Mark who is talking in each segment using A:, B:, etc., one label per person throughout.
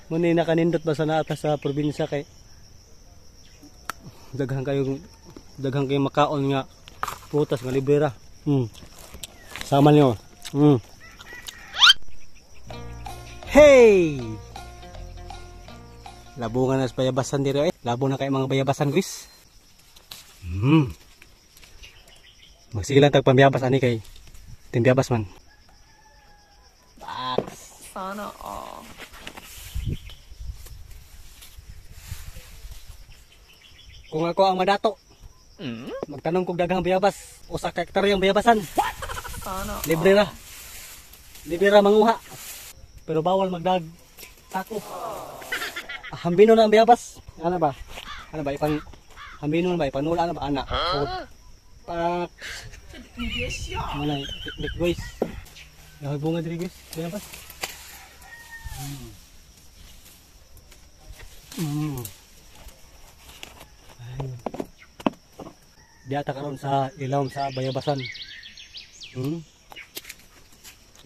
A: Muna nakanindot ba sa naata sa probinsya kay daghan kayong makaon nga prutas nga libre ra. Sama niyo. Hey! Labungan na sa bayabasan diri eh. Labong na kay mga bayabasan, guys. Magsige lang tag pambayabas ani kay timbayabas man. Box.
B: Sana all.
A: Kung ako ang madato, magtanong kog daghang bayabas, usa ka hektarya ang bayabasan.
B: Sana all.
A: Libre ra. Libre ra manguha. Pero bawal magdag sako. Hambino na ang bayabas. Ano ba? Ano ba ipang hambino na ba ipanula na ba ana? So, pak. Wala teknik, guys. Dahil bunga diri, guys, bayabas. Ay. Diata karon sa ilawom sa bayabasan.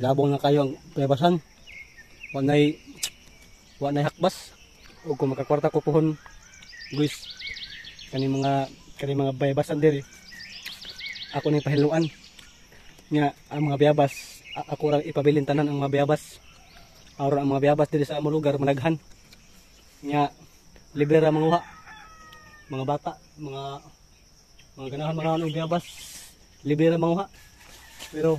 A: Labong na kayo ang bayabasan. Wa nay hakbas. O kung makakwarta ko puhon, guys, kani mga bayabasan diri. Ako ning pahiluan nga ang mga bayabas, ako ra ipabilin tanan ang mga bayabas. Aron ang mga bayabas diri sa among lugar managhan. Nga libre ra manguha. Mga bata, mga ganahan mangaon og bayabas, libre ra manguha. Pero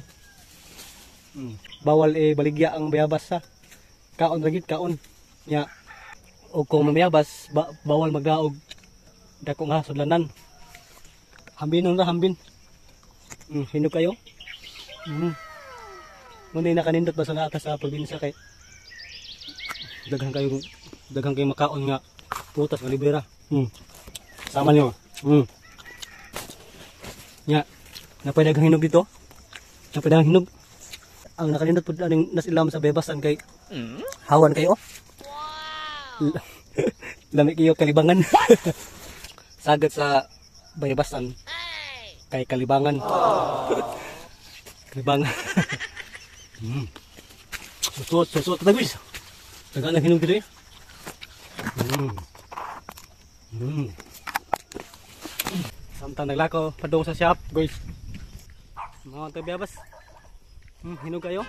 A: bawal baligya ang bayabas sa kaon ra gid kaon. Nya og kung mamayabas, bawal magdaog dako nga sudlanan. Hambinon ra hambin. Hinog kayo. Ngunit nakanindot ba sa naata sa probinsya kay daghan kayong makaon nga prutas nga libre ra. Sama niyo. Nya napay daghang hinog dito. Napay daghang hinog. Ang nakanindot pud aning nasilam sa bayabasan kay hawan kayo. Wow. Lami kayo kalibangan. Sagad sa bayabasan kay kalibangan. Kalibangan. Susot ta, guys. Daghang ng hinog dito eh. Samtang naglakaw padung sa shop, guys. Mga bayabas. Hinog kayo.